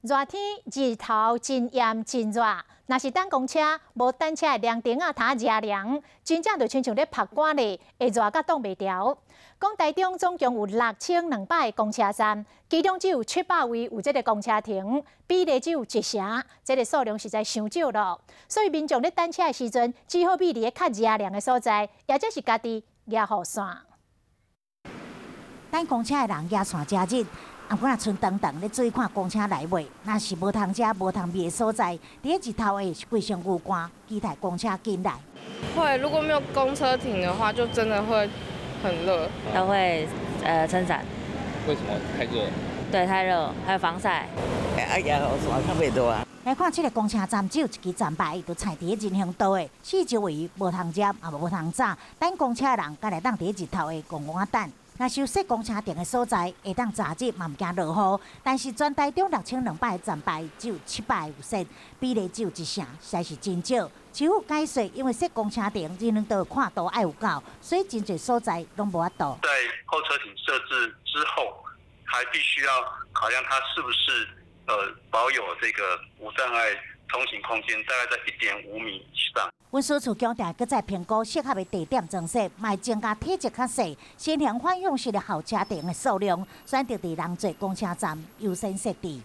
熱天日頭真炎真熱，若是等公車無等車的涼亭仔通遮涼，真正就親像咧曝寒咧，會熱甲擋袂牢。講台中總共有6200個公車站，其中只有700位有這个公車亭，比例只有一成，這个數量實在傷少咯。所以民眾咧等車的時陣，只好避佇咧較遮涼的所在，抑者是家己舉雨傘。等公車的人舉傘遮熱。啊，毋過若賰長長咧注意看公車來未？若是無通遮無通避的所在，佇咧日頭下是規身流汗，期待公車緊來。會，如果沒有公車亭的話，就真的會很熱。都會撐傘。為什麼？太熱？對，太熱，還有防曬。啊，舉雨傘較袂熱啊。來看這个公車站，只有一支站牌，就徛佇咧人行道的四周圍無通遮，也無通走。等公車的人，才會當佇咧日頭下戇戇仔等。若是有設公車亭的所在，會當遮熱嘛毋驚落雨。但是全台中6200個站牌，只有700個有設，比例只有一成，實在是真少。市府解說，因為設公車亭，人行道寬度愛有夠，所以真濟所在攏無法度。在候車亭設置之後，還必須要考量它是不是保有這個無障礙通行空間，大概在1.5米以上。運輸處強調，閣再評估適合的地點裝設，嘛會增加體積較細、先行泛用式的候車亭的數量，選擇佇人濟公車站優先設置。